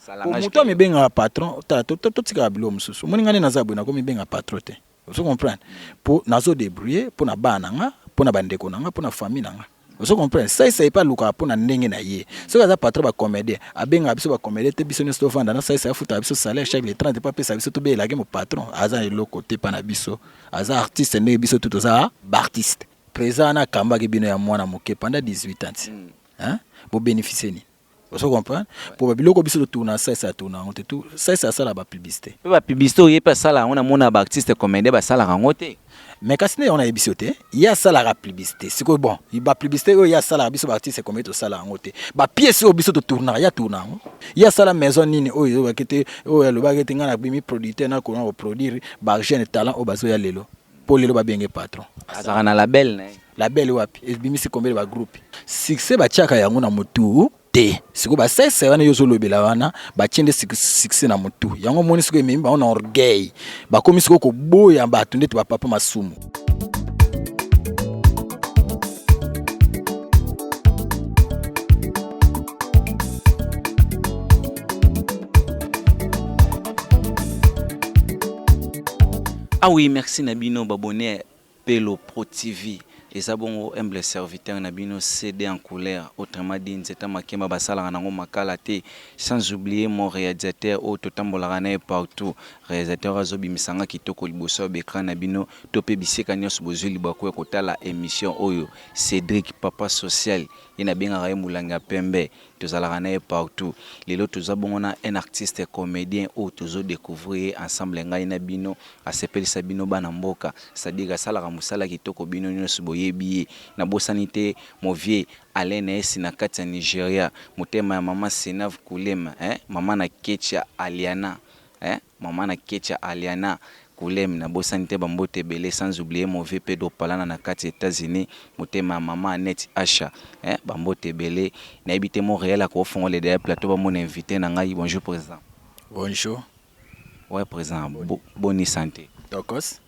Po moto amibengaka patron, tala totikaka biloko mosusu. Omoni nga nde naza boye nakomibenga patron te. Ozo comprendre? Po nazo debrouiller pona bana na nga, pona ba ndeko na nga, pona famille na nga. Ozo comprendre? Sai sai pe alukaka pona ndenge na ye. Soki aza patron ba comedien, abengaka biso ba comedien te biso nionso tovanda na sai sai afutaka biso salaire chaque le 30 po apesa biso tobelelaka ye mo patron. Aza na eloko te epa na biso. Aza artiste ndenge biso tout toza ba artiste. President wana akambaki bino ya mwana moke pendant 18 ans ti. Hein? Bo beneficier nini? Ozo comprendre? Po ba biloko biso to tourna sai sai tourna yango te. Sai sai asala ba publicité. Pe ba publicité oyo ye pe asala yango na mona ba artistes comédiens basalaka yango te. Mais kasi nde yango nayebisi yo te, ye asalaka publicité. Sikoyo bon, ba publicité oyo ye asalaka biso ba artistes comédiens tosala yango te. Ba pièces oyo biso to tournaka ye a tourna yango. Ye asala maison nini oyo ezobaki te, oyo alobaki te ngai nabimi producteur nakona ko produire ba jeunes talents oyo bazoya lelo. Po lelo babenge patron. Azalaka na label na ye. Label wapi? Ebimisi combien de ba groupe? Succès batiaka yango na mutu te. Sikoyo ba sese wana yo ozolobela wana batie nde succès na mutu. Yango omoni sikoyo ememi bango na orgueil. Bakomi sikoyo koboya bato ndeti ba papa masumu. Ah oui, merci na bino babone Pelo Pro TV. Eza bongo humble serviteur na bino CD en couleur, autrement dit nzeta makemba basalaka nango makala te. Sans oublier mon réalisateur oyo totambolaka na ye partout. Réalisateur azo bimisa nga kitoko liboso ya ba ecran na bino to pe bisika nionso bozui libaku ya kotala emission oyo. Cedric papa social, ye nabengaka ye mulangi ya pembe. Tozalaka na ye partout. Lelo toza bongo na un artiste comedien oyo tozo decouvrir ye ensemble ngai na bino, asepelisa bino bana mboka, c'est à dire asalaka musala kitoko bino nionso boyebi ye. Nabosani te mon vieux Alain Naesi na kati ya Nigeria, motema ya maman Senave Kulema eh, maman na Ketshia Aliana eh. Maman na ketcha Aliana kulem na bosani te ba mbote ebele sans oublier mon vieux Pedro palana na kati ya Etats Unis motema ya maman Annette Asha eh ba mbote ebele na yebi te Montreal ako fongola dejà plateau ba mona invite na ngai bonjour president. Bonjour. Ouais president boni sante. Tokos.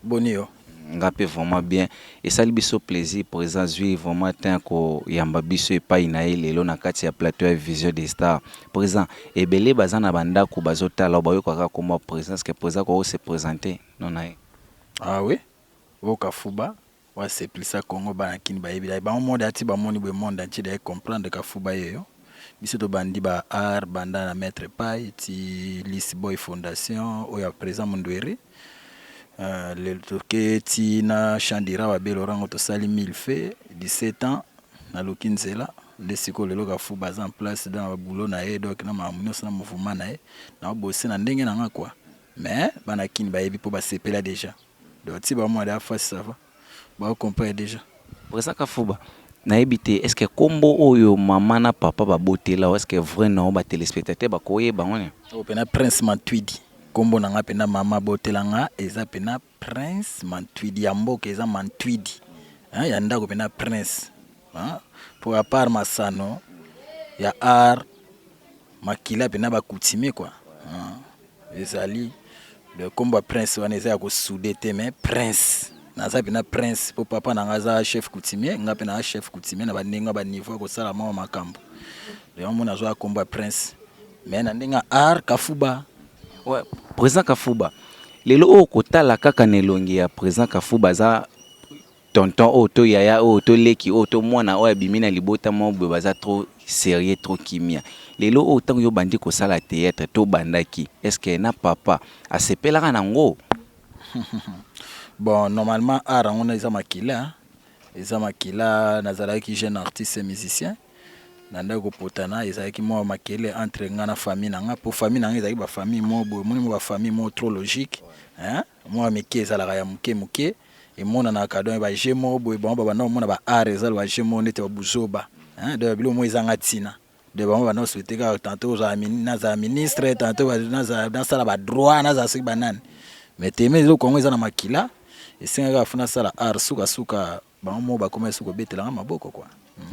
Boni yo? Nga pe vraiment bien. Esali biso plaisir president azui vraiment temps ya ko yamba biso epayi na ye lelo na kati ya plateau ya vision des stars. President, ebele baza na ba ndaku bazo tala yo bayoka kaka kombo ya president, est ce que president akoki ko se presenter nom na ye? Ah oui, oyo kafuba oyo asepelisa Congo bana kin bayebi daye bango moko dejà ti bamoni boye monde entier dejà e comprendre kafuba yeyo biso tobandi ba art banda na maitre pay ti liss boy fondation oyo ya president mundueri Lelo toke ti na champ du roi ba Laurent ngo tosali mille feux 17 ans naluki nzela nde sikoyo lelo kafuba aza en place dans ba boulot na ye donc na makambo nionso na mouvement na ye nao bosser na ndenge na nga quoi mais bana kin bayebi po basepela dejà donc ti bamona dejà face ça va bao comprendre dejà. President Kafuba, nayebi te est ce que kombo oyo maman na papa babotela yo est ce que vrai nom ba telespectateurs bakoyeba yango? Oyo pena Prince Matuidi. Kombo na nga pena mama abotela nga eza pena prince mantuidi ya mboka eza mantuidi hein ya ndako pena prince hein po a part masano ya art makila pena ba coutumier quoi hein ezali le kombo ya prince wana eza ya ko soude te mais prince naza pena prince po papa na nga aza chef coutumier nga pe naza chef coutumier na ba ndenge ba niveau ya kosala mwa makambo yango mona azwa kombo ya prince Mais na ndenge ya art Kafuba. Ouais, président Kafuba. Lelo oyo kotala kaka na elongi ya président Kafuba aza tonton oyo to yaya oyo to leki oyo to mwana oyo abimi na libota moko boye baza trop sérieux trop kimia. Lelo oyo ntango yo obandi kosala théâtre to obandaki est ce que na papa asepelaka na ngo? Bon, normalement art yango na eza makila, eza makila nazalaki jeune artiste musicien. Nandaki kopotana ezalaki mwa makele entre nga na famille na nga po famille na nga ezalaki ba famille moko boye omoni mwa ba famille moko trop logique hein mwa mike ezalaka ya muke muke emonanaka donc ba jeux moko boye bango babanda komona ba art eza ba jeux moko neti ba buzoba hein donc ba biloko moko ezanga tina donc bango babanda ko souhaiter kaka tantot ozala nazala ministre tantot nazala nasala ba droit nazala soki ba nani mais teme eloko yango eza na makila esengaki kaka faut nasala art suka suka Bango moko bakoma lisusu kobetela nga maboko quoi.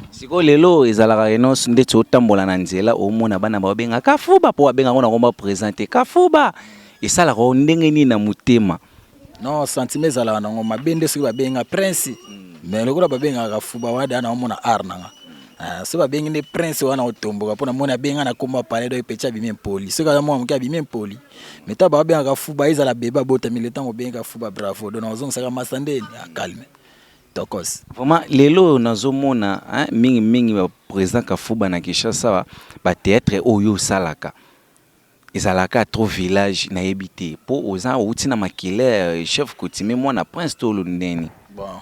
Sikoyo lelo ezalaka eno ndeti otambola na nzela omona bana babenga kafuba po babenga ngo na komba present te kafuba esalaka yo ndenge nini na motema? Non sentiment ezalaka nango mabe nde soki babengi nga prince mais lokola babengaka kafuba wana deja naomona art na nga. Ah, so babengi nde prince wana otomboka mpo namoni abenga na kombo ya palais, donc petit abimi impoli. Soki aza mwana moke, abimi impoli. Mais ntango babengaka Fuba, ezala bebe abotami le ntango obengaka Fuba, bravo. Donc nazongisaka masa ndeni acalme tokos. Vraiment, lelo nazomona, hein, mingimingi baprésident Kafuba na Kinshasa, bathéâtre oyo osalaka ezalaka trop village. Nayebi te mpo oza outi na makila chef coutumier, mwana prince to olo ndeni. Bon,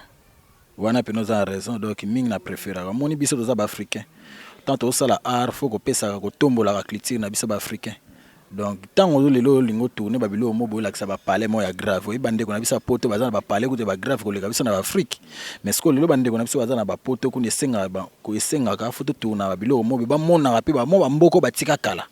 wana mpena oza na raison. Donc mingi na préféraka, omoni, biso toza baafricain, tant tozosala art, faut kopesaka, kotombolaka culture na biso baafricain. Donc ntango ozo lelo olingi otourne babiloko mo boye, olakisa bapalais moko ya grave. Oyebi, bandeko na biso ya Poto baza na bapalais kutu bagrave koleka biso na baAfrique. Mais sikoyo lelo bandeko na biso baza na bapoto kuna, esengaka faut totourna babiloko mo boye, bamonaka mpe bamo bamboka batika kala.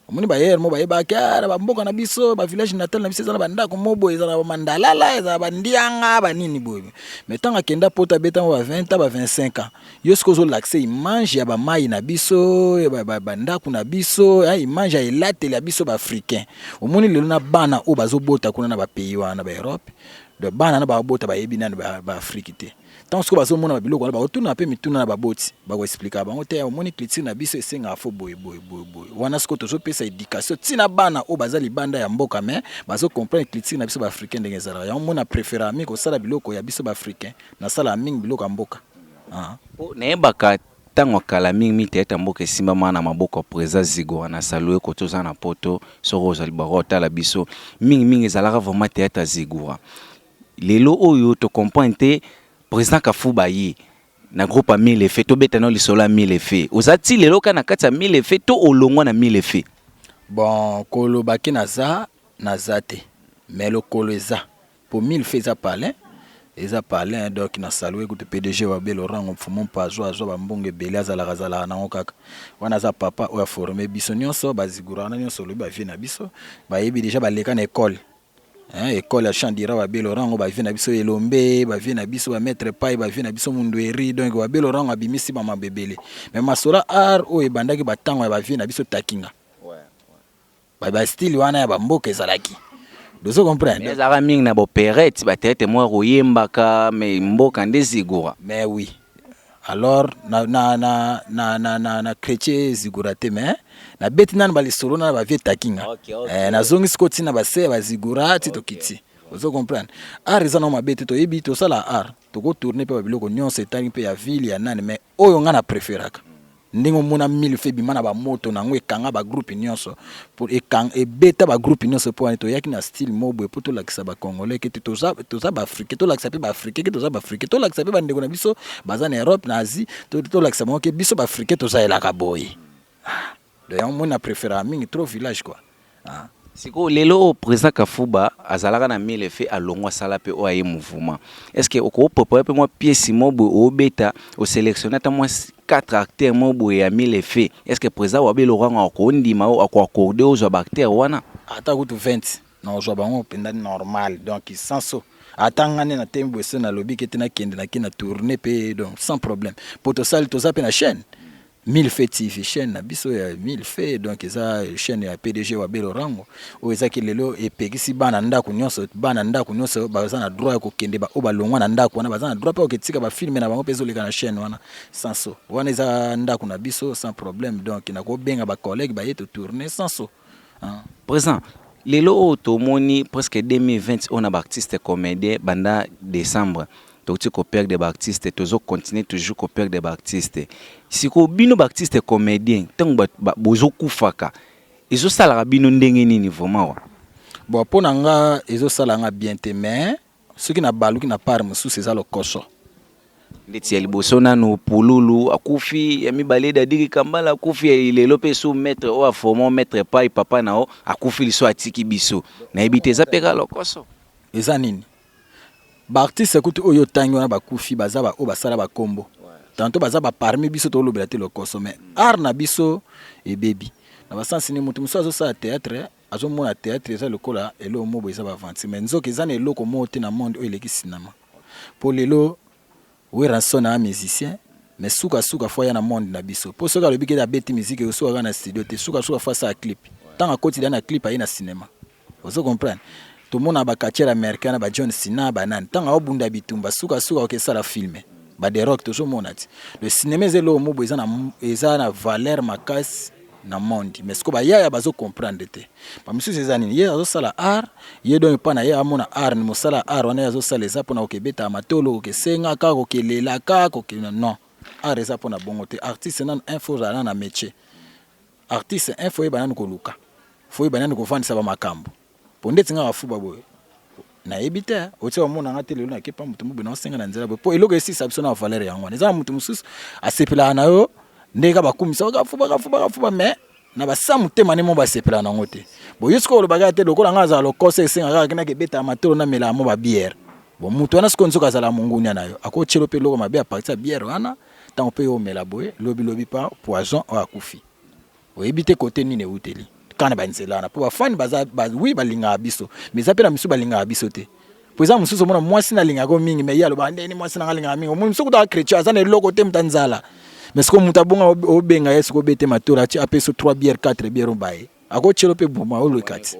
Omoni, bayere mo bayebaki na bamboka na biso, bavillage natal na biso eza na bandako mo boye, eza na bamandalala, eza na bandianga, banini boye. Mais ntango akenda Poto, abeta mo ba 20 ans, ba 25 ans, yo soki ozolakisa image ya bamai na biso, bandako na biso, image ya elateli ya biso baafricain. Omoni, lelo na bana oyo bazobota kuna na bapays wana, baEurope, donc bana na babota bayebi nani baAfrique te. Ntango sikoyo bazomona babiloko wana, bakotuna mpe mituna na baboti, bakoexplika bango te. Omoni, culture na biso esengaka faut boye, boye, boye, boye. Wana sikoyo tozopesa éducation ntina bana oyo baza libanda ya mboka, mais bazocomprendre culture na biso baafricain ndenge ezalaka. Yango mona préféra mingi kosala biloko ya biso baafricain, nasala mingi biloko ya mboka. Nayebaka ntango kala mingi théâtre mboka esimbama na maboko ya président Zigo na Salue. Koto oza na Poto, soki ozali bako otala biso mingimingi, ezalaka vraiment théâtre ya Zigura. Lelo oyo tocomprendre te, président Kafuba ye na groupe ya Mille Effet. Tobeta na lisolo ya Mille Effet. Oza ti lelo kaka na kati ya Mille Effet to olongwa na Mille Effet? Bon, kolobaki naza te, mais lokolo eza po Mille Effet eza palin, eza palin. Donc na salue kutu PDG wabe Laurent Mfumu mpo azwa bambongo ebele, azalaka azalaka nango kaka wana. Aza papa oyo aforme biso nyonso, bazigura wana nyonso. Olobi bavie na biso bayebi déjà, baleka na école, hein, école ya chant dira babe Laurent ngo, bavie na biso Elombe, bavie na biso bamaître pai, bavie na biso Mundueri. Donc babe Laurent ngo abimisi bamabebele. Mais masolo art oyo ebandaki batango ya bavie na biso Takinga, bastyle wana ya bamboka ezalaki, ozo comprendre. Ezalaka mingi na baopérette, bathéâtre moko koyembaka, mais mboka nde Zigura. Mais oui, alors na chrétien Zigura te, mais nabeti nanu balisolo na bavie Takinga. Okay. Eh, nazongi sikoyo ntina base ya bazigura ti tokiti. Ozo comprendre, art eza nango mabe te. Toyebi tosala art, tokotourne mpe babiloko nyonso etangi mpe ya ville ya nani. Mais oyo nga na préféraka, ndenge omona Mille Effet ebima na bamoto nango, ekanga bagroupe nyonso, ebeta bagroupe nyonso, mpo wana toyaki na style moko boye mpo tolakisa bacongolais ke te toza baafricain, tolakisa mpe baafricain ke toza baafricain, tolakisa mpe bandeko na biso baza na Europe, na Asie, tolakisa bango ke biso baafricain tozalelaka boye. Ah, donc yango moni na préféraka mingi trop village quoi. Ah. Sikoyo lelo oyo président Kafuba azalaka na Mille Effet, alongwa, asala mpe oyo aye mouvement. Est ce que okoprépare mpe mwa pièce mo boye obeta, osélectionne ata mwa 4 acteurs mo boye ya Mille Effet? Est ce que président Wabe Laurent akondima, akoaccorde ozwa baacteur wana? Ata kutu 20, nazwa bango mpenza normal. Donc sans so ata nga nde natemi boye, so nalobi ke te nakende, nake na tourne mpe, donc sans problème, po tosali, toza mpe na chaîne Mille Fait TV, chaîne na biso ya Mille Fait. Donc eza chaîne ya PDG wa Belorango oyo ezaki lelo epekisi bana ndako nyonso. Bana ndako nyonso baza na droit ya kokende, oyo balongwa na ndako wana baza na droit mpe koketika bafilme na bango mpe ezoleka na chaîne wana. Sans so wana eza ndako na biso, sans problème. Donc nakobenga bacollègue baye, totourne sans so. Président, lelo oyo tomoni presque 2020 oyo na baartiste comédien, banda décembre touti koperdre baartiste, tozocontinue toujours koperdre baartiste. Sikoyo bino baartiste comédien, ntango bozokufaka, ezosalaka bino ndenge nini vraiment wa? Bon, mpo na nga ezosala nga bien te, mais soki nabaluki na part mosusu, eza lokoso. Ndeti ya liboso nanu Pululu akufi, ya mibale Dadiki Kambala akufi, ya lelo mpe so maître oyo aforma maître pai, papa na o akufi liso, atiki biso. Nayebi te, eza mpe kaka lokoso? Eza nini, baartiste kutu oyo otangi wana bakufi, baza baoyo basala bakombo tantôt, baza baparmi biso. Tolobela te lokoso, mais art na biso ebebi na basansi nini. Moto mosusu azosala théâtre, azomona théâtre eza lokola eloko moko eza baaventure, mais nzoka eza na eloko moko te na monde oyo eleki sinama. Mpo lelo Werrason aza musicien, mais sukasuka faut aya na monde na biso, mpo soki alobi ke abeti musique, ekosuka kaka na studio te. Sukasuka faut asala clip. Ntango akoti da na clip, aye na cinéma. Ozo comprendre, tomona bacatcheur américain na baJohn Cena, banani, ntango aobunda bitumba, sukasuka okesala film. Ba The Rock tozomona ti. Le cinéma eza eloko moko eza na eza na valeur makasi na monde. Mais sikoyo bayaya bazo comprendre te. Ba misusu eza nini? Ye azosala art, ye donc epa na ye amona art ni mosala ya art wana ye azosala eza pona kokebeta matolo, kokesenga, kokelelaka, koke non. Art eza pona bongo te. Artiste nanu un faut ozala na métier. Artiste un faut oyeba nanu koluka. Faut oyeba nanu kovandisa ba makambo. Po ndeti nga kafuba boye nayebi te otie omona nga te lelo nakepa moto mobe naosenga na nzela boye po eloko esisa biso na valeur yango wana eza na moto mosusu asepelaka na yo ndenge kaka bakumisa kafuba kafuba kafuba mais na basa motema nde mo basepelaka nango te bo yo sikoyo olobaka te lokola nga azala lokoso esenga kaka kendaka ebetaka matolo namelaka mo babiere bon moto wana sikoyo nzoka azala mongunia na yo akotyelo mpe eloko mabe a partir ya biere wana ntango mpe yo omela boye lobilobi pa poison oyo akufi. Oyebi te cote nini ewuteli kaka na ba nzela wana po ba fan baza ba, oui balingaka biso mais eza pe na misusu balingaka biso te po eza mosusu omona mwasi na alingaka yo mingi mais ye alobaka ndenge nini mwasi na nga alingaka mingi omoni mosusu kutu aza chretien aza na eloko te moto ya nzala mais sikoyo moto abonga obenga ye sikoyo obete matolo atie apesi yo 3 bière 4 bière obaye akotielo mpe buma oleka ti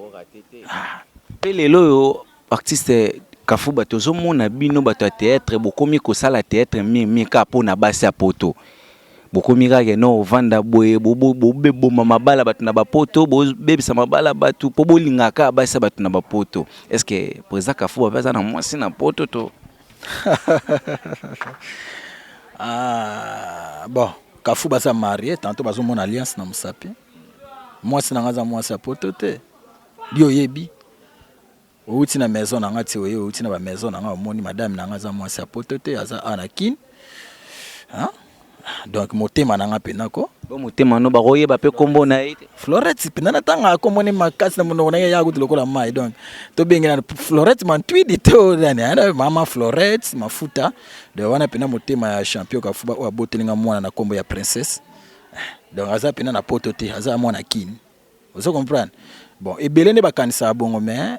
ah. Mpe lelo oyo artiste Kafuba tozomona bino bato ya theatre bokomi kosala theatre mingi mingi kaka mpo na basi ya poto bokomi kaka no ovanda boye boboma mabala bato na bapoto bobebisa mabala bato mpo bolingaka kaka basi ya bato na bapoto est ce que président Kafuba mpe aza na mwasi na poto to ah, bon Kafuba aza marie tantôt bazomona alliance na mosapi mwasi na nga aza mwasi ya poto te yo oyebi Owuti na maison na nga ti oye owuti na ba maison na nga omoni madame na nga aza mwasi ya poto te aza awa na kin hein? Donc motema na nga pena ko bo motema no bakoyeba pe kombo na ye te Florette pena natangaka kombo ne makasi na monoko na ye ya kutu lokola mayi donc tobengela Florette Mantwidi to nani mama Florette mafuta donc wana pena motema ya champion Kafuba oyo aboteli nga mwana na kombo ya princesse donc aza pena na poto te aza mwana kin Ozo comprendre? Bon, ebele nde bakanisaka bongo mais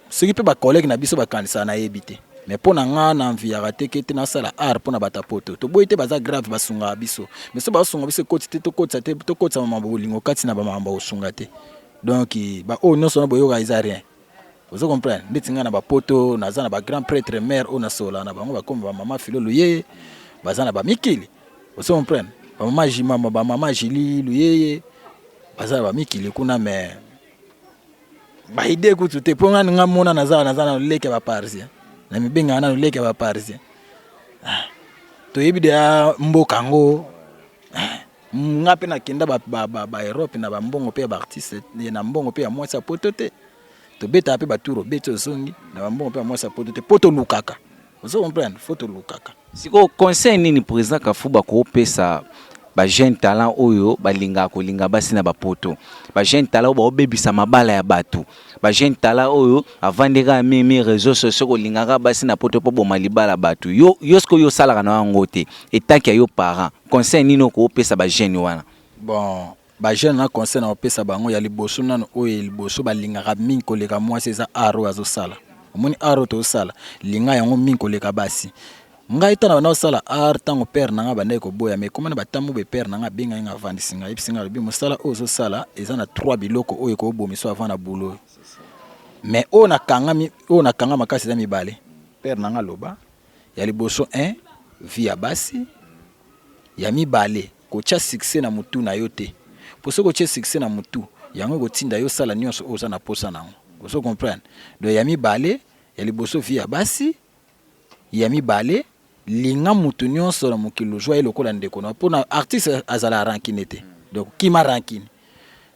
soki mpe ba collègues na biso bakanisaka nayebi te. Mais mpo na nga na enviaka te ke te nasala art mpo na bato ya poto. Toboyi te baza grave basungaka biso. Mais soki bazosunga biso ekoti te tokotisa te tokotisa makambo bolingo kati na ba makambo ya kosunga te. Donc ba oyo nyonso wana boyokaka eza rien. Ozo comprendre? Ndeti nga na ba poto naza na ba grand prêtre mère oyo nasololaka na bango bakoma ba mama Philo Luyeye baza na ba mikili. Ozo comprendre? Ba mama Jimama ba mama Julie Luyeye baza na ba mikili kuna mais ba idée kutu te mpo nga nga mona naza naza na leki ya ba parisien na mibengaka nanu leki ya ba parisien ah, toyebi deya mboka yango ah, nga mpe nakenda ba, ba, ba, ba Europe na bambongo mpe ya baartiste na mbongo mpe ya mwasi ya poto te tobetaka mpe batour obeti ozongi na bambongo mpe ya mwasi ya poto te mpo tolukaka ozo comprendre fo tolukaka. Sikoyo conseil nini president Kafuba akopesa ba jeune talent oyo balingaka kolinga basi na ba poto ba jeune talent oyo baobebisa mabala ya bato ba jeune talent oyo avandi kaka mingi mingi réseau sociaux kolinga kaka basi na poto mpo boma libala bato yo yo sikoyo yo osalaka na yango te etanke ya yo parent conseil nini okopesa ba jeune wana? Bon ba jeune na conseil na kopesa bango ya liboso nanu oyo ya liboso balingaka mingi koleka mwasi eza art oyo azosala omoni art oyo tozosala linga yango mingi koleka basi ngai ntango na osala art ntango père na ngai abandaki koboya mais ekoma na batambo boye père na ngai abengaki ngai avandisi ngai ayebisi ngai alobi mosala oyo ozosala eza na trois biloko oyo ekobomisa avant na boulot mais oyo nakanga oyo nakanga makasi eza mibale père na ngai aloba ya liboso 1 vie ya basi Ya mibale, kotia succès na mutu na yo te. Po soki otie succès na mutu, yango ekotinda yo osala nionso oyo oza na posa na yango. Ozo comprendre? Donc ya mibale, ya liboso vie ya basi, ya mibale, linga mutu nionso na mokili ozua ye lokola ndeko na yo. Po na artiste azalaka rancune te. Donc kima rancune.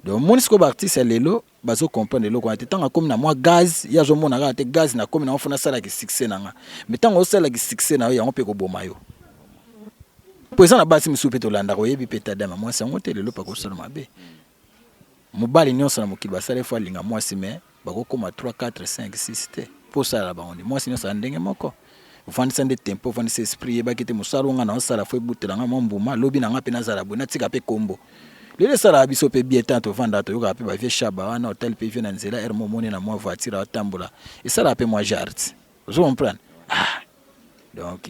Donc omoni sikoyo ba artistes ya lelo bazo comprendre eloko wana te. Tango akomi na mwa gaz, ye azomona kaka te gaz nakomi na yango faut nasala ki succès na nga. Mais tango osala ki succès na yo, yango pe ekoboma yo. Po eza na basi misusu pe tolandaka, oyebi pe etat d'ame ya mwasi yango te, lelo pe akosala mabe. Mobali nionso na mokili basala ye faut alinga mwasi mais bakokoma 3, 4, 5, 6 te. Po osalela bango nini? Mwasi nionso aza ndenge moko. Vandisa nde tempo, vandisa esprit, yebaki te mosala oyo nga naosala faut ebutela nga mwa mbuma, lobi na nga pe nazala boye, natika pe kombo. Lelo esalaka biso pe bien tant tovandaka toyokaka pe ba vieux Shaba wana, otali pe vieux na nzela heure moko omoni ye na mwa voiture aotambola, esalaka pe mwa genre ti. Ozo comprendre? Ah! Donc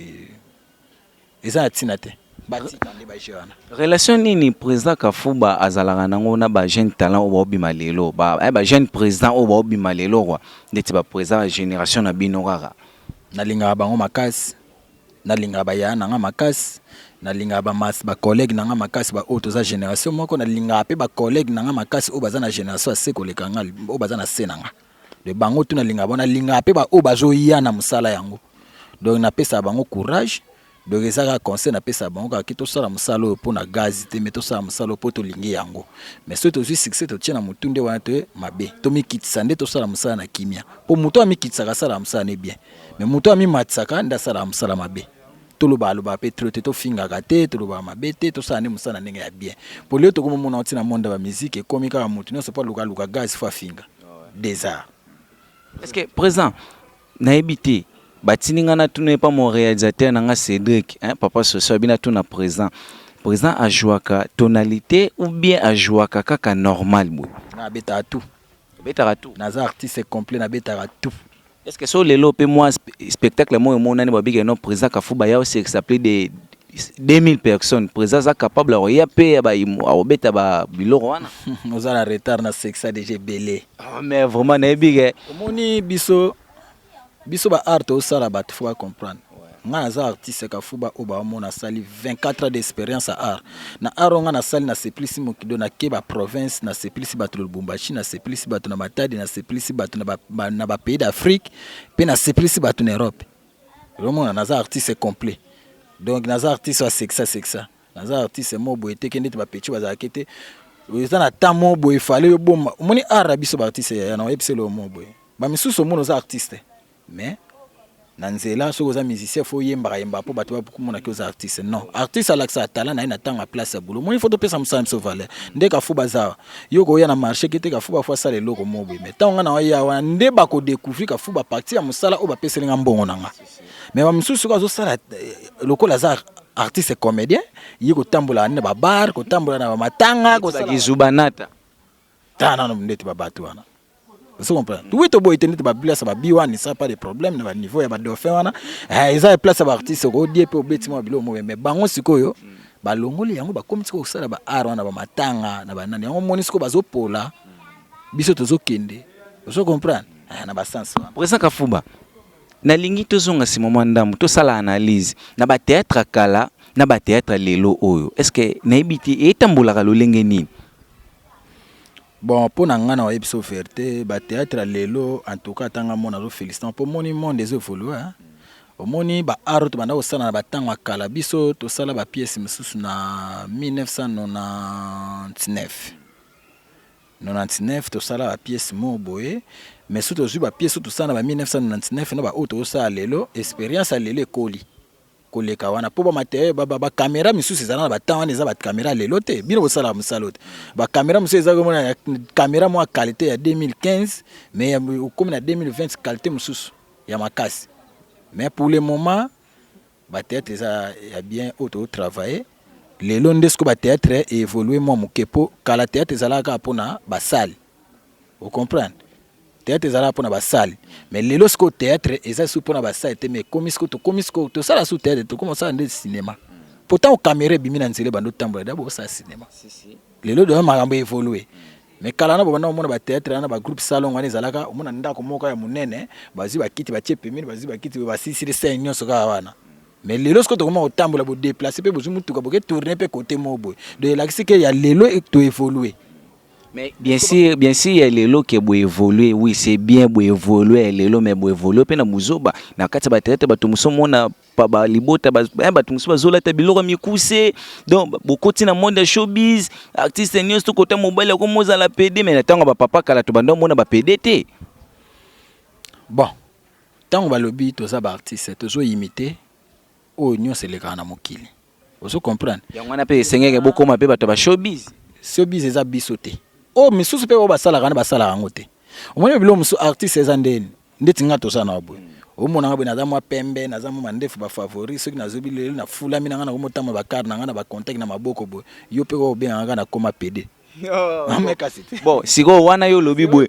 eza na tina te. Batika nde ba jeux wana. Relation nini president Kafuba azalaka nango na ba jeunes talents oyo baobima lelo ba, eh, ba jeunes presidents oyo baobima lelo quoi ndeti ba president ya generation na bino kaka? Nalingaka bango makasi. Nalingaka bayaya na nga makasi, nalingaka ba mas ba collègues na nga makasi ba oyo toza generation moko, nalingaka pe ba collègues na nga makasi oyo baza na generation ya se koleka nga, oyo baza na se na nga. Donc bango tout nalingaka bango, nalingaka pe ba oyo bazoya na mosala yango. Donc napesaka bango courage, donc eza kaka conseil napesaka bango kaka ke tosala mosala oyo pona gaz te mais tosala mosala oyo po tolingi yango. Mais soki tozwi succès totie na mutu nde wana te mabe. Tomikitisa nde tosala mosala na kimia. Po mutu oyo amikitisaka asalaka mosala ne bien. Mais mutu amimatisaka nde asalaka mosala mabe. Tolobaka lobaka pe trop te, tofingaka te, tolobaka mabe te, tosala nde mosala na ndenge ya bien. Po lelo tokomi komona ti na monde ya ba musique ekomi kaka mutu nionso po aluka aluka gaz faut afinga. Des arts. Est-ce que president nayebi te batindi nga natuna epa mon réalisateur na nga Cédric hein, papa soso abi natuna president president ajouaka tonalité ou bien ajouaka kaka normal boye? Nga abetaka tout. Obetaka tout? Naza artiste complet, nabetaka tout. Est ce que so lelo pe mwa spectacle moko emonani ba bike non président Kafuba ya osekisa plus de 2000 personnes président aza capable ya koya pe ya ba akobeta ba biloko wana? Oza na retard na sekisa dejà ebele. Oh, mais vraiment nayebi ke omoni biso biso ba art tosala bato faut ba comprendre nga naza artiste Kafuba oyo baomona asali 24 ans d'expérience ya art na art oyo nga nasali nasepelisi mokili oyo nake ba province nasepelisi bato na Lubumbashi nasepelisi bato na Matadi nasepelisi bato na ba pays d'Afrique mpe nasepelisi bato na Europe ozomona naza artiste complet donc naza artiste oyo asekisa sekisa naza artiste moko boye te ke ndeti ba petit bazalaki te eza na temps moko boye fale yo boma omoni art ya biso ba artiste yaya na oyebisa eloko moko boye ba misusu omona oza artiste mais na nzela soki oza musicien faut oyembaka yembaka mpo bato bakomona ke oza artiste non artiste alakisaka talent na ye na ntango ya place ya boulot omoni faut topesa mosala biso valeur nde kafu baza yo koya na marché ke te kafu bafo asala eloko moko boye mais ntango nga na oya wana nde bakodécouvrir kafu baparti ya mosala oyo bapeseli nga mbongo na nga mais bamosusu soki azosala eh, lokola aza artiste comédien ye kotambola na babar kotambola na bamatanga kosala kizubanata ta nano ndeti babato wana ozo comprendre oui toboyi te ndeti baplace ba bi wana eza pas de problème na baniveau ya badauphin wana eh, eza place ya baartiste okodie mpe obeti mwa biloko moko mais bango sikoyo balongoli yango bakomi sikoyo kosala ba art wana bamatanga na banani yango omoni sikoyo bazopola biso tozokende ozo comprendre eh, na basense wana. Président Kafuba, nalingi tozonga nsima mwa ndambo tosala analyse na batheatre ya kala na batheatre ya lelo oyo est ce que nayebi te etambolaka lolenge nini? Bon mpo na nga na oyebi biso vérité ba théâtre ya lelo en tout cas ata nga mona azo féliciter mpo omoni monde ezo évolue hein. Omoni ba art oyo tobanda kosala na batango ya kala biso tosala ba pièce mosusu na 1999 99 tosala ba pièce moko boye mais soki tozwi ba pièce oyo tosala na ba 1999 na ba oyo tozosala lelo expérience ya lelo ekoli koleka wana mpo bamateriel bakamera misusu ezala na batemps wana eza bakamera lelo te bino bosalaka mosala oyo te bakamera mosusu eza komona kamera mwa qualité ya 2015 mais okomi na 2020 qualité mosusu ya makasi mais pour le moment batheatre eza ya bien oyo totravaille lelo nde sikoyo batheatre évolue mwa moke mpo kala théâtre ezalaka kaka mpona basale ocomprendre théâtre ezalaka mpona basale mais lelo sikoyo théâtre eza su mpona basale te mais ekomi sikoyo tokomi sikoyo tosala su théâtre tokoma osala nde cinéma pourtant caméra ebimi na nzela ebanda otambola da bosala cinéma lelo doya makambo évolue mais kala na bobanda komona batheatre wana bagroupe salon wana ezalaka omona ndako moko ya monene bazwi bakiti batie pembeni bazwi bakiti basilisili scène nyonso kaka wana mais lelo sikoyo tokoma kotambola bodeplace mpe bozwi motuka boke tourne mpe kote moko boye donc elakisi ke ya lelo toévolue. Mais bien sûr, ya lelo ke bo évoluer, oui, c'est bien bo évoluer ya lelo, mais bo évoluer pe na buzoba. Na kati ya ba théâtre bato mosusu mona pa ba libota ba eh, bato mosusu bazolata biloko ya mikuse. Donc bokoti na monde ya showbiz, artiste nyonso to kota mobali akomi ozala PD, mais na ntango ya ba papa kala to banda omona ba PD te. Bon, ntango balobi toza ba artiste tozo imiter oyo nyonso elekaka na mokili. Ozo comprendre? Yango wana pe esengeke bokoma pe bato ya ba showbiz. Showbiz eza biso te. Oyo misusu pe oyo basalaka wana basalaka yango te. Omoni biloko mosusu artiste eza ndeni ndeti nga toza na boye. Omona nga boye naza mwa pembe, naza mwa mandefu ba favori soki nazobi lelo na fulami na nga nakomi otambola ba car na nga na ba contact na maboko boye. Yo pe obenga nga nakoma PD. Bon, sikoyo wana yo olobi boye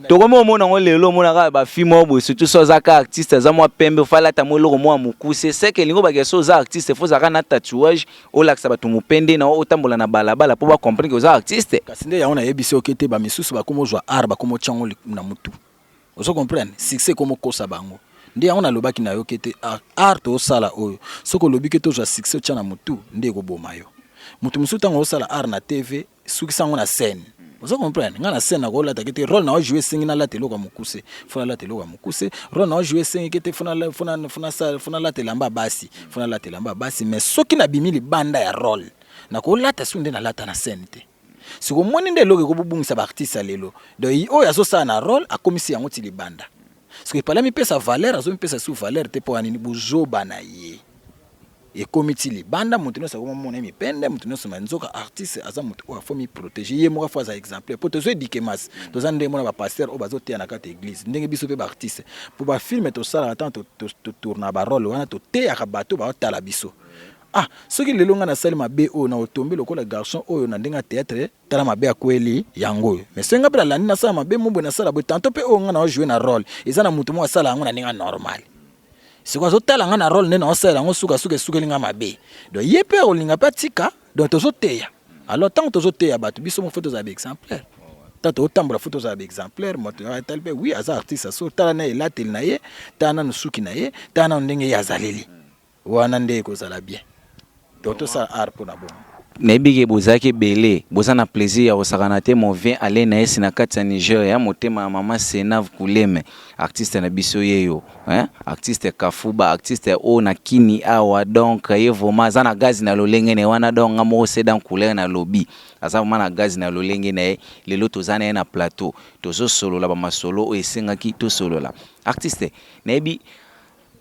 tokomi omona yango lelo omonaka bafilme moko boye surtout so aza ka artiste aza mwa pembe fo alata mwa eloko mwa mokuse seke elingi obakisa so oza artiste fo ozalaka na tatouage olakisa bato mopende na otambola na balabala mpo bacomprendre ke oza artiste. Kasi nde yango nayebisi yo ke te bamisusu bakoma ozwa art bakoma otya yango na mutu ozo comprendre succès ekoma okosa bango. Nde yango nalobaki na yo ke te art tosala oyo, soki olobi ke tozwa succès otya na motu, nde ekoboma yo. Motu mosusu ntango osala art na TV, sukisa yango na scène. Ozo comprendre? Nga na scène nakolata ke te rôle na jouer esengi nalata eloko ya mokuse, faut nalata eloko ya mokuse. Rôle na jouer esengi ke te faut nalata elamba ya basi, faut nalata elamba ya basi. Mais soki nabimi libanda ya rôle, nakolata su nde nalata na scène te. Siko omoni nde eloko ekobubungisa baartiste ya lelo. Donc oyo azosala na rôle akomisi yango ti libanda. Soki epala mipesa valeur, azomipesa su valeur te. Mpo ya nini? Buzoba na ye ekomi ti libanda. Moto nyonso akomomona ye mipende, moto nyonso. Ma nzoka artiste aza moto oyo afo miprotéger ye moko, afo aza exemplaire, mpo tozo éduquer masse. Toza ndenge mona bapasteur oyo bazoteya na kati ya église, ndenge biso mpe baartiste, mpo bafilm tosalaka, ntango totourna barole wana, toteyaka bato baotala biso. Ah, soki lelo ngai nasali mabe oyo, na otombe lokola garçon oyo na ndenge ya théâtre, tala mabe akweli yango oyo. Mais soki ngai mpe nalandi, nasala mabe mo boye, nasala boye tanto mpe oyo ngai naojoue na rôle, eza na motu moko asala yango na ndenge ya normal. Sikoyo azotala ngai na rôle nde naosalela yango, sukasuka esukeli ngai mabe. Donc ye mpe akolinga mpe atika. Donc tozoteya. Alors ntango tozoteya bato, biso moko faut tozala baexemplaire. Ntango tozotambola, faut tozala baexemplaire. Moto atali mpe, oui, aza artiste, aso tala na elateli na ye, tala nanu suki na ye, tala nanu ndenge ye azaleli wana, nde ekozala bien. Donc tosala art mpona bongo. Nayebi ke bozalaki ebele, boza na plaisir ya kosakana te. Movien ale na esi na kati ya Nigeria, motema ya mama Senav Kuleme, artiste na biso yeyo, hein? Artiste Kafuba, artiste oyo na kini awa. Donc ye vraiment aza na gazi na lolenge na ye wana. Donc nga moko sedan couleur na lobi, aza vraiment na gazi na lolenge na ye. Lelo toza na ye na plateau, tozosolola bamasolo oyo esengaki tosolola. Artiste, nayebi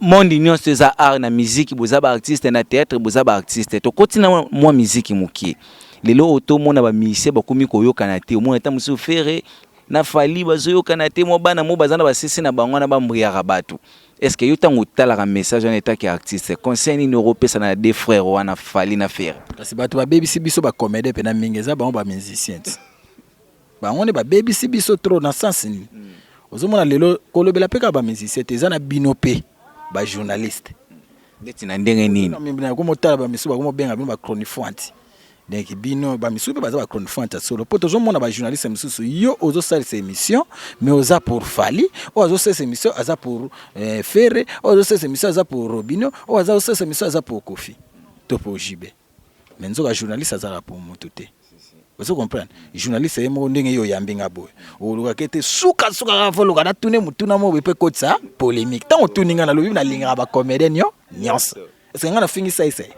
monde nyonso eza art. Na musique boza baartiste, na théâtre boza baartiste. Tokoti na mwa musique mokie. Lelo oyo tomona bamusicien bakomi koyokana te. Omona ata mosusu Ferre na Fally bazoyokana te, mwa bana mo baza na basese na bango wana, bambriaka bato. Est ce que yo, ntango otalaka message wana etaki artiste, conseil nini okopesa na deux frères wana, Fally na Ferre? Kasi bato babebisi biso bacomédien mpena mingi eza bango bamusicien ti. Bango nde babebisi biso trop. Na sens nini? Ozomona lelo kolobela mpe kaka bamusicien te, eza na bino mpe bajournaliste. Neti na ndenge nini? Komotala bamisusu bakomobenga bino bachronifuanti. Donc bino bamisusu mpe baza bachronifuanti ya solo, mpo tozomona bajournaliste mosusu, yo ozosalisa émission mais oza pour Fally, oyo azosalisa émission aza pour Ferre, oyo azosalisa émission aza pour Robino, oyo aza kosalisa émission aza pour Koffi to pour JB. Mais nzoka journaliste azalaka pour motu te. Ozo comprendre? Journaliste ye moko, ndenge ye oyambi nga boye, olukaka ete sukasuka kaka foluka natune motuna moko boye mpe kotisa polémique. Ntango otuni nga, nalobi nalingaka bacomédien nyo nyonso. Est ce nga nafingisa ese?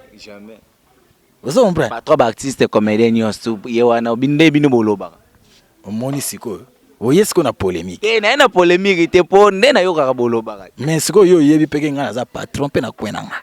Ozo comprendre? Patron baartiste comédien nyonso ye wana nde bino bolobaka. Omoni sikoyo, oye sikoyo na polémique. Te, naye na polémique te, mpo nde nayokaka bolobaka. Mais sikoyo yo oyebi mpeke ngai naza patron mpe na kwe na nga.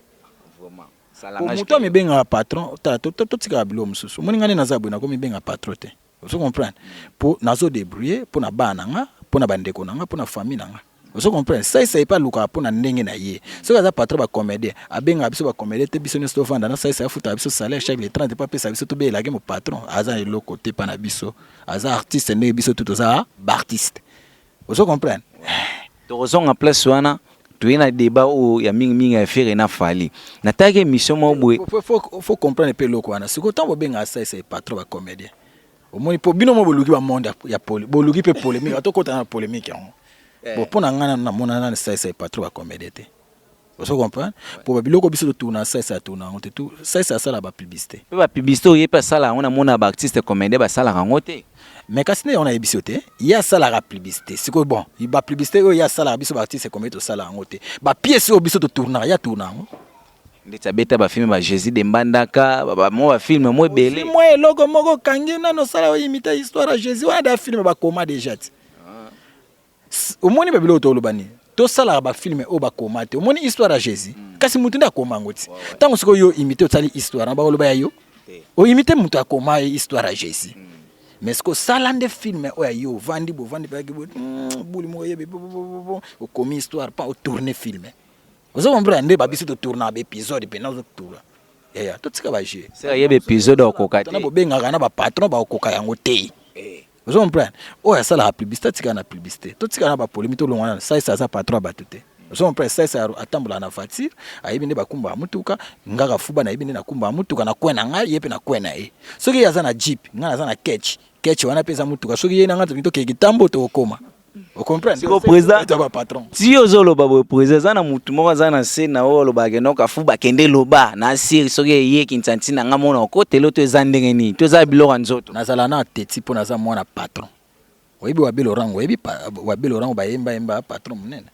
Moto amibengaka patron, tala, totikaka biloko mosusu. Omoni ngai nde naza boye, nakomibenga patron te. Ozo comprendre? Mpo nazo débrouiller mpo na bana na nga, mpo na bandeko na nga, mpo na famille na nga. Ozo comprendre? Saisai mpe alukaka mpo na ndenge na ye. Soki aza patron bacomédien, abengaka biso bacomédien te, biso nyonso tovanda na Saisai, afutaka biso salaire chaque le 30 mpo apesa biso, tobeyelaki mo patron. Aza eloko te mpa na biso. Aza artiste ndenge biso tu toza baartiste. Ozo comprendre? Tokozonga place wana. Toye na débat oyo ya mingimingi ya Ferre na Fally. Natalaki émission moko boye. Faut comprendre mpe eloko wana. Sikoyo ntango bobengaka Saisai patron bacomédien, omoni, mpo bino mo boluki bamonde ya boluki mpe polémique, atokota na polémique yango. Bon, mpo na ngai, nanu namona nani Saisai patron bacomédien te. Ozo comprendre? Mpo babiloko biso totourna, Saisai atourna yango te. Tu Saisai asala bapublicité. Mpe bapublicité oyo ye mpe asala yango, namona baartiste comédien basalaka yango te. Mais kasi nde yango nayebi biso te, ye asalaka publicité. Sikoyo bon, bapublicité oyo ye asalaka, biso baartiste comédien tosala yango te. Bapièce oyo biso totournaka, ye atourna yango. Ndeti abeta bafilm ba Jésus de Mbandaka, mwa bafilm mo ebele. Mwa eloko moko okangi nano, osala oimite histoire ya Jésus wana, da film bakoma déjà ti. Omoni babiloko toloba nini? Tosalaka bafilm oyo bakoma te. Omoni histoire ya Jésus, kasi motu nde akoma yango ti. Ntango sikoyo yo imite, osali histoire na bakoloba ya yo, oimite moto akoma ye histoire ya Jésus. Mais sikoyo osala nde film oyo ya yo, ovandi bovandi bayaki boye, buli moko oyebi, okomi histoire pa otourne film. Ozo comprendre? Nde babiso totournaka baépisode mpena, ozotourna yaya, totika bajeu. Seka yeba épisode okoka te. Na bobengaka na bapatron, bakokoka yango te. Ozo comprendre? Oyo asalaka publicité atikala na publicité. Totikala na bapolémique, tolongwa nano. Saisa aza patron ya bato te. Ozo comprendre? Saisa atambolaka na voiture, ayebi nde bakumbaka mutuka. Ngaka fuba nayebi nde nakumbaka mutuka na coin na ngai, ye mpe na coin na ye. Soki ye aza na jeep, ngai naza na ketch. Ketch wana mpe eza mutuka. Soki ye na ngai tolingi tokeke kitambo, tokokoma. Ocomprendre? Siko président ba patron. Ti ozoloba boye, président, eza na mutu moko aza na se na oyo alobaka no Kafu bakende loba na siri soki eyeki nsanti na nga mona okotela to eza ndenge nini to eza biloko ya nzoto. Nazala na teti mpo naza mwana patron. Oyebi Wabe Lorango, oyebi Wabe Lorango, bayembayemba, patron monene.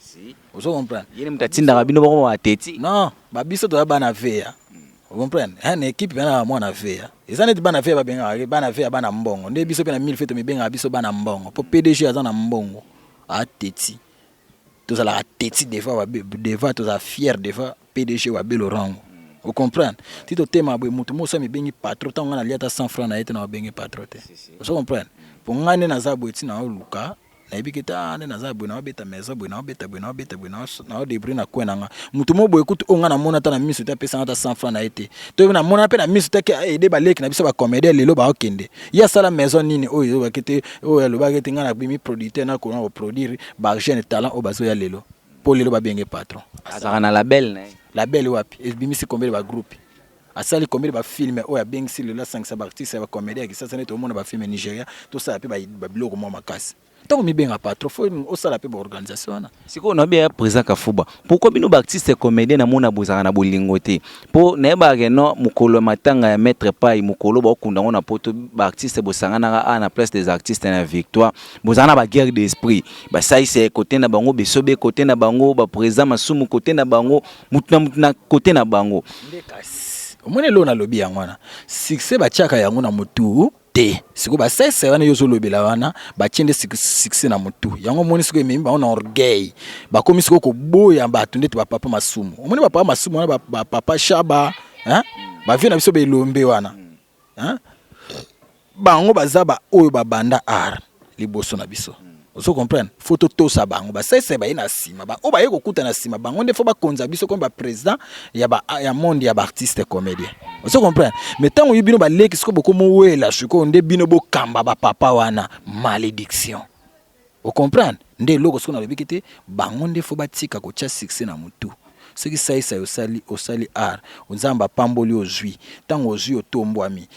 Ozo comprendre? Ye moto atindaka bino boko bateti. Non, babiso toza bana veya. Ocomprendre? Na équipe wana mwana veya eza neti bana veya, babengaka bana veya bana mbongo. Nde biso mpe na mille fe tomibengaka biso bana mbongo, mpo PDG aza na mbongo, ateti. Tozalaka teti devant devant, tozala fier devant PDG Wabe Lorango. Ocomprendre? Ti totema boye, motu moso amibengi patron, ntango ngai nalia ata 100 franc na ye te, na babengi patron te. Ozo comprendre? Mpo ngai nde naza boye, ntina oluka nayebi ke ta nde naza boye, naobeta maison boye, naobeta boye, naobeta boye, naodébrouille na coin na nga. Motu mo boye kutu oyo ngai namona ata na miso te, apesanga ata 100 franc na ye te, to namona mpe na miso te ke aide baleki na biso bacomédien. Lelo baokende, ye asala maison nini oyo ezobaki te, oyo alobaki te ngai nabimi producteur, nakona koproduire bajeune talent oyo bazoya lelo, mpo lelo babenge patron. Azalaka na label na ye. Label wapi? Ebimisi combien bagroupe? Asali combien bafilm oyo abengisi lelo asangisa baartiste ya bacomédien ya Kisasa? Nde tomona bafilm ya Nigeria, tosala mpe babiloko mwa makasi. Ntango mibenga patron, fo osala mpe baorganisation wana. Sikoyo nayebi ya président Kafuba, pourquoi bino baartiste comédien namona bozalaka na bolingo te? Mpo nayebaka ke no mokolo ya matanga ya maître Pai, mokolo baokunda yango na Poto, baartiste bosanganaka a na Place des Artistes na Victoire, bozala na baguerre d'esprit, basalisa kote na bango, besobe kote na bango, baprésident Masumu kote na bango, mutu na mutu na kote na bango. Nde kasi omoni eloko nalobi yango wana, succès batiaka yango na motu te. Sikoyo basalisa wana yo ozolobela wana, batie nde succès na motu yango. Omoni sikoyo ememi bango na orgueil, bakomi sikoyo koboya bato ndeti bapapa Masumu. Omoni bapapa Masumu wana, bapapa Shaba, bavie na biso belombe wana, bango baza baoyo babanda art liboso na biso. Ozo comprendre? Fo totosa bango. Basalisa baye na nsima, oyo baye kokuta na nsima, bango nde fo bakonza biso comme baprésident ya monde ya baartiste comédien. Ozo comprendre? Mais ntango yo bino baleki sikoyo bokomowela sikoyo nde bino bokamba bapapa wana, malédiction. Ocomprendre? Nde eloko sikoyo nalobiki te, bango nde fo batika kotia succès na motu. Soki salisa osali, osali art, Nzambe apamboli, ozwi, ntango ozwi otombwami,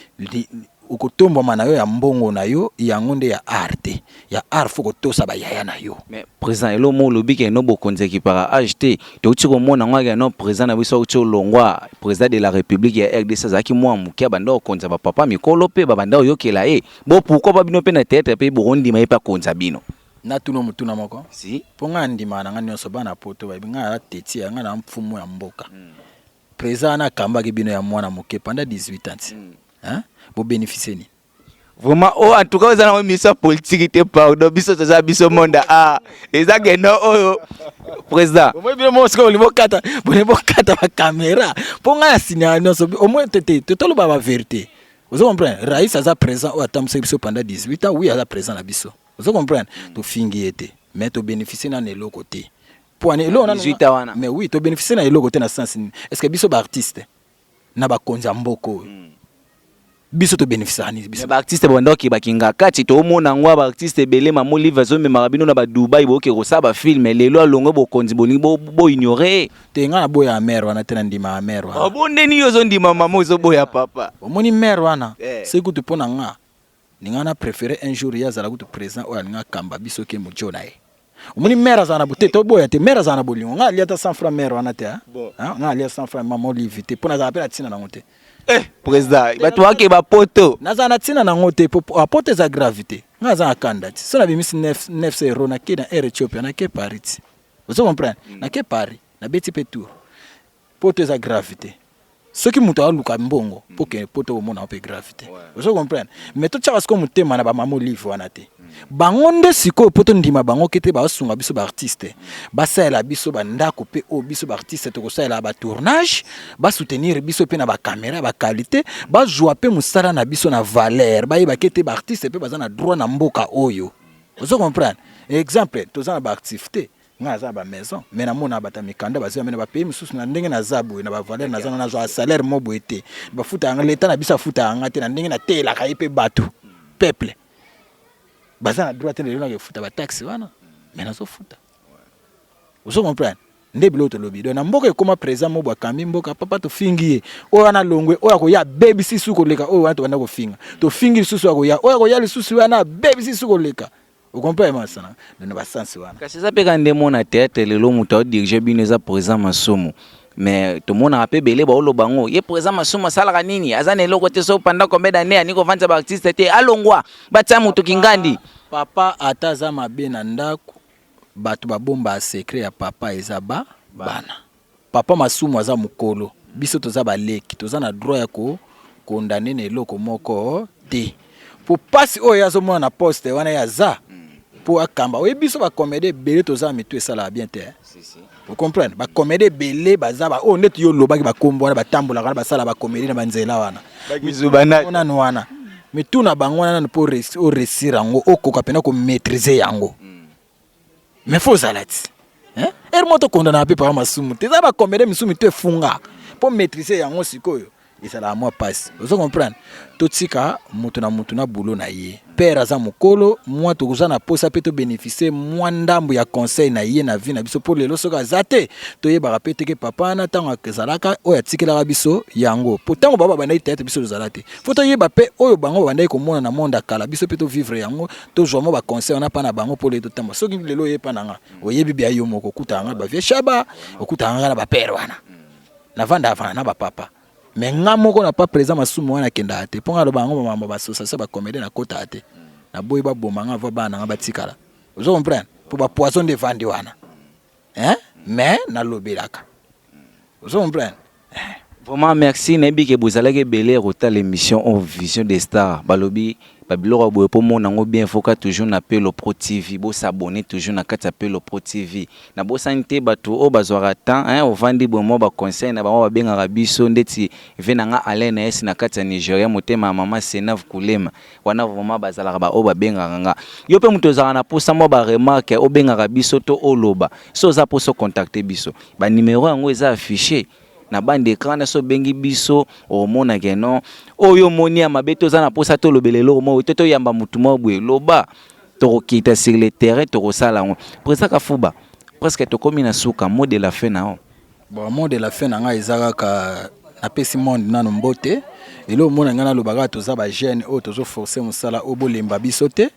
okotombwama na yo ya mbongo na yo, yango nde ya art te. Ya art fo kotosa bayaya na yo. Mais président, elo mo olobi ke no bokonzi ekipaka age te. Touti komona yango ake no président na biso auti olongwa, président de la République ya RDC, azalaki mwa moke, abanda kokonza bapapa mikolo mpe babanda koyokela ye. Bo pourquoi ba bino mpe na théâtre mpe bokondima ye mpe akonza bino? Natuna motuna moko. Si. Mpo ngai andimaka na ngai nyonso, bana Poto bayebi ngai aza teti ya ngai na mfumu ya mboka. Président wana akambaki bino ya mwana moke pendant 18 ans ti, hein? Bobénéficie nini? Vraiment, oh, en tout cas eza nango mission politique te, pardon. Biso toza biso monde a eza keno oyo président. Omoi bino moko sikoyo bolingi bokata, bolingi bokata bacaméra, mpo ngai asignaka nyonso. Omoi tete toloba bavérité. Ozo comprendre? Rais aza présent oyo atambwisaki biso pendant 18 ans. Oui, aza présent na biso. Ozo comprendre? Tofingi ye te, mais tobénéficie nano eloko te. Po ani eloko nano? 18 ans wana. Mais oui, tobénéficie na eloko te na sens nini? Est ce que biso baartiste na bakonzi ya mboka oyo, biso tobénéficiaka nini biso? Baartiste babanda okebaki kati, toomona yango baartiste ebele, mama Olive azomemaka bino na badubai, boke kosala bafilm. Lelo alongwe bokonzi, bolingi boignore. Te, ngai naboya ya mare wana te, na ndima ya mare wana. Bo ndeni yo ozondima mama, ozoboya papa? Omoni mare wana, soki kutu mpo na nga, ninga na préféré un jour ye azala kutu président oyo alinga akamba biso ke mojo na ye. Omoni mare azala na bote, toboya te, mare azala na bolingo. Ngai alia ata 100 franc mare wana te. Ngai alia 100 franc mama Olive te, mpo nazala mpe na ntina nango te. Eh, président, bato bake bapoto. Nazala na ntina nango te, po apoto eza grave te. Ngai aza na kanda ti so nabimisi 9 euro, nake na Air Ethiopia, nake Paris ti. Ozo comprendre? Nake Paris, nabeti mpe tour. Poto eza grave te. Soki moto aluka mbongo mpo ke poto omona mpe grave te. Ozo comprendre? Mais totiaka sikoyo motema na bamama Olive wana te. Bango nde sikoyo mpo tondima bango ke te basunga biso baartiste, basalela biso bandako mpe oyo biso baartiste tokosalela batournage, basoutenir biso mpe na bacaméra baqualité, bazwa mpe mosala na biso na valeur, bayebaki ete baartiste mpe baza na droit na mboka oyo. Ozo comprendre? Exemple, toza na baactif te. Ngai naza na bamaison, mais namona bato ya mikanda bazwi me na bapays mosusu. Na ndenge naza boye, na bavaleur naza na, nazwa salaire mo boye te. Bafuta yanga, leta na biso afuta yanga te na ndenge nateyelaka ye mpe bato, peuple baza na droit te. Lelo nakefuta bataxe wana, mais nazofuta. Ozo comprendre? Nde biloko tolobi. Donc na mboka ekóma présent mo akambi mboka, papa tofingi ye, oyo wana longwe, oyo akoya abebisi su koleka oyo wana tobanda kofinga. Tofingi lisusu, akoya, oyo akoya lisusu wana abebisi su koleka. Ocomprendre masana na basansi wana. Kasi eza mpe kaka nde mona théâtre lelo moto aodirige bino eza président Masumu, mais tomonaka mpe ebele baoloba yango, ye président Masumu asalaka nini, aza na eloko te, so pendant combien d'année ani kovandisa baartiste te, alongwa, batia moto kingandi. Papa ata aza mabe na ndako, bato babomba secret ya papa eza ba bana. Papa Masumu aza mokolo, biso toza baleki, toza na droit ya kokondane na eloko moko te, po mpasi oyo azomona na poste wana ye aza mpo akamba. Oyebi, biso bacomédie ebele toza na mitu esalaka bien te. Ocomprendre, bacomédie ebele baza ba oyo ndeti yo olobaki, bakombo wana batambolaka wana, basala bacomédie na banzela wana nanu wana, mitu na bango wana nanu mpo oréussir yango, okoka mpena komaîtriser yango, mais faut ozala ti ere moko tokondana mpe papa Masumu te. Eza bacomédie misusu mitu efunga mpo maîtriser yango sikoyo ezalaka mwa mpasi. Ozo comprendre, totika moto na moto na bulo na ye. Père aza mokolo, mwa tokoza na posa mpe tobénéficie mwa ndambo ya conseil na ye na vie na biso, mpo lelo soki aza te, toyebaka mpe teke papa wana ntango azalaka oyo atikelaka biso yango, mpo ntango bango babandaki théâtre, biso tozala te. Faut toyeba mpe oyo bango babandaki komona na monde ya kala, biso mpe tovivre yango, tozwa mwa baconseil wana mpa na bango, mpo lelo totambola. Soki lelo oyepa na nga, oyebi bia yo moko, okutaka nga bavieux Shaba, okutaka nga na bapère wana, navanda avanda na bapapa. Mais nga moko na pa président Masumu wana akendaka te, mpo nga aloba yango, makambo baassociation bacomédie nakotaka te, naboyi baboma nga va bana nanga batikala. Ozo comprendre, mpo bapoison nde evandi wana, hein? Mais nalobelaka, ozo comprendre. Vraiment merci. Nayebi ke bozalaki ebele ya kotala émission oyo Vision des Stars. Balobi babiloko ya boye mpo mona yango bien, foka toujours na Pelo Pro TV, bosabone toujours na kati ya Pelo Pro TV. Nabosani te bato oyo bazwaka temps, hein, ovandi boye, mwa baconseil na bango, babengaka biso ndeti ve na nga Alain na esi na kati ya Nigeria, motema ya mama Senave Kulema wana. Vraiment bazalaka baoyo babengaka nga. Yo mpe moto ozalaka na mposa mwa baremarque, obengaka biso to oloba. So oza mposa ocontacte biso, banimero yango eza affiché na bande écran na so. Obengi biso, omona ke non, oyo omoni ya mabe to oza na mposa tolobela eloko moko to toyamba motu moko boye, loba, tokokita sur le terrain, tokosala yango. Président Kafuba, presque tokómi na suka. Mot de la fin na yo? Bon, mot de la fin na ngai eza kaka napesi monde nano mbote. Eloko omona ngai naloba kaka, toza bajeune oyo tozoforce mosala oyo, bolemba biso te,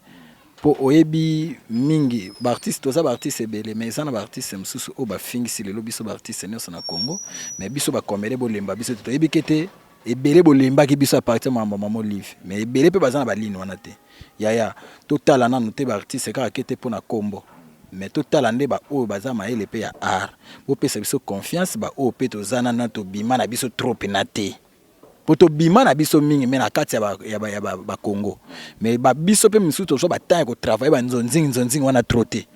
mpo oyebi mingi baartiste, toza baartiste ebele, mais eza na baartiste mosusu oyo bafingisi lelo biso baartiste nyonso na Congo. Mais biso bacomédie, bolemba biso te. Toyebi ke te ebele bolembaki biso à partir makambo mama Olive, mais ebele mpe baza na baline wana te. Yaya, totala nanu te baartiste kaka ke te mpo na kombo, mais totala nde baoyo baza mayele mpe ya art. Bopesa biso confiance, baoyo mpe toza nana, tobima na biso trop mpena te, po tobima na biso mingi me na kati ya bakongo, ba, ba mais babiso mpe misusu tozwa batemps ya kotravaille banzonzingi nzonzingi wana trop te.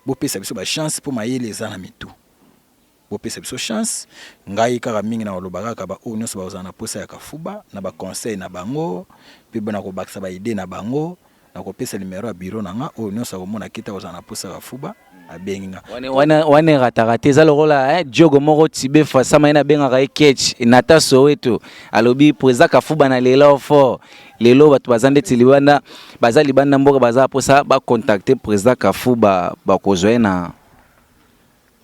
Bopesa biso bachance, mpo mayele eza na mitu, bopesa biso chance. Ngai kaka mingi na koloba kaka, baoyo nyonso bakozala na posa ya Kafuba na baconseil na bango mpe na kobakisa baidée na bango, nakopesa numero ya bureau na nga. Oyo nyonso akomona kita kozala na posa ya Kafuba, abengi nga. Wana erataka te, eza lokola jogo moko tibe fasama ye nabengaka ye ketch nata Soweto. Alobi président Kafuba na lelo fort. Lelo bato baza ndeti libanda, baza libanda mboka, baza mposa bacontacte président Kafuba, bakozwa ye na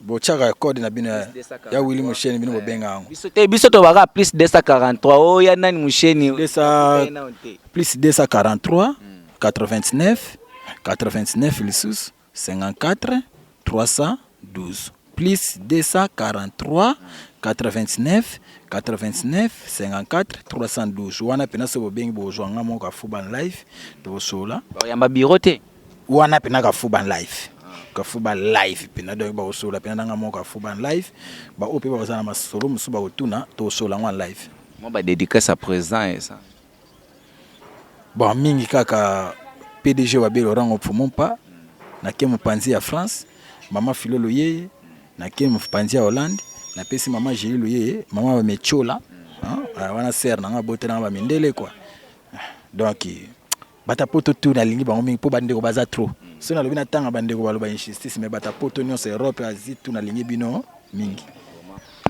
Botiaka code na bino ya Willi Musheni, bino bobenga yango. Biso te, biso tobaka plus 243 oyo ya nani, Musheni. Plus 243 89 89 lisusu 54 312, plus 243 89 89 54 312 wana mpena so bobengi, bozwa nga moko Kafuba live, tokosola. Bayamba bureau te? Wana mpena Kafuba live, Kafuba live mpena. Donc bakosola mpena nanga moko Kafuba live. Baoyo mpe bakozala na masolo mosusu bakotuna, tokosola yango en live. Mwa badédicace ya président eza? Bon, mingi kaka PDG Wabe Laurent Opfumumpa, nake mopanzi ya France, mama Filolo yeye, nake mopanzi ya Hollande, napesi mama Géli Loyeye, mama Bametiola wana, sere nanga abotelanga bamindele quoi. Donc bata poto tu nalingi bango mingi, mpo bandeko baza trop. So nalobi natanga bandeko, baloba injustice, mais bata poto nyonso, Europe, Asie, tu nalingi bino mingi.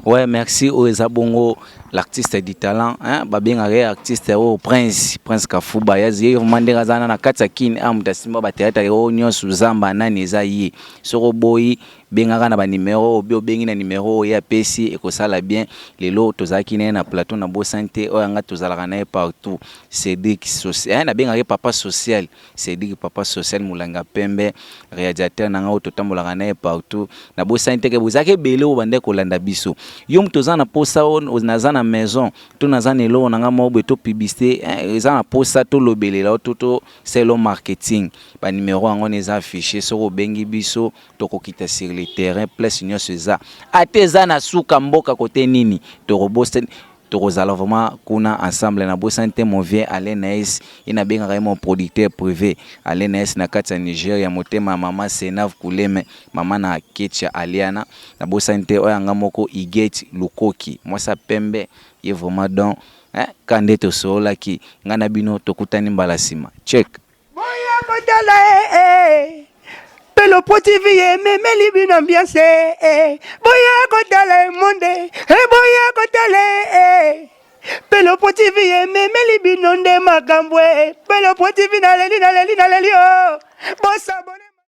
Ouais, merci oyo eza bongo l'artiste du talent, hein, babengaka ye artiste oyo Prince, Prince Kafuba. Ye vraiment ndenge aza na kati ya Kin, a moto asimba bathéâtre oyo nyonso, zamba nani eza ye. Soki oboyi, bengaka na banimero obi, obengi na nimero oyo ye apesi, ekosala bien. Lelo tozalaki na ye na plateau. Na bosani te oyo yanga tozalaka na ye partout, Cédric, hein, nabengaka ye papa social, Cédric papa social, molanga pembe, réalisateur na nga oyo totambolaka na ye partout. Nabosani te ke bozalaki ebele oyo bande kolanda biso. Yo moto oza na posa oyo, naza na maison to naza na eloko na nga moko boye to publicité eza na posa tolobelela to tosala marketing, banimero yango wana eza affiché. Soki obengi biso, tokokita sur le terrain, place nyonso eza, ate eza na suka mboka kote nini, tokobosa, tokozala vraiment kuna ensemble. Nabosani te mon vieux Alain Naes, ye nabengaka ye mon producteur privé, Alain Naes na kati ya Nigeria, motema ya mama Senave Kuleme, mama na Ketia Aliana. Nabosani te oyo yanga moko Iget Lukoki, mwasi pembe, ye vraiment don, hein, ka nde tosololaki ngai na bino. Tokutani mbala nsima, check. Boya kotala e Pelo Pro TV, ememeli bino ambiance e. Boya kotala emonde e, boya kotala e Pelo Pro TV, ememeli bino nde makambo e Pelo Pro TV. Naleli, naleli, naleli o, bosabone.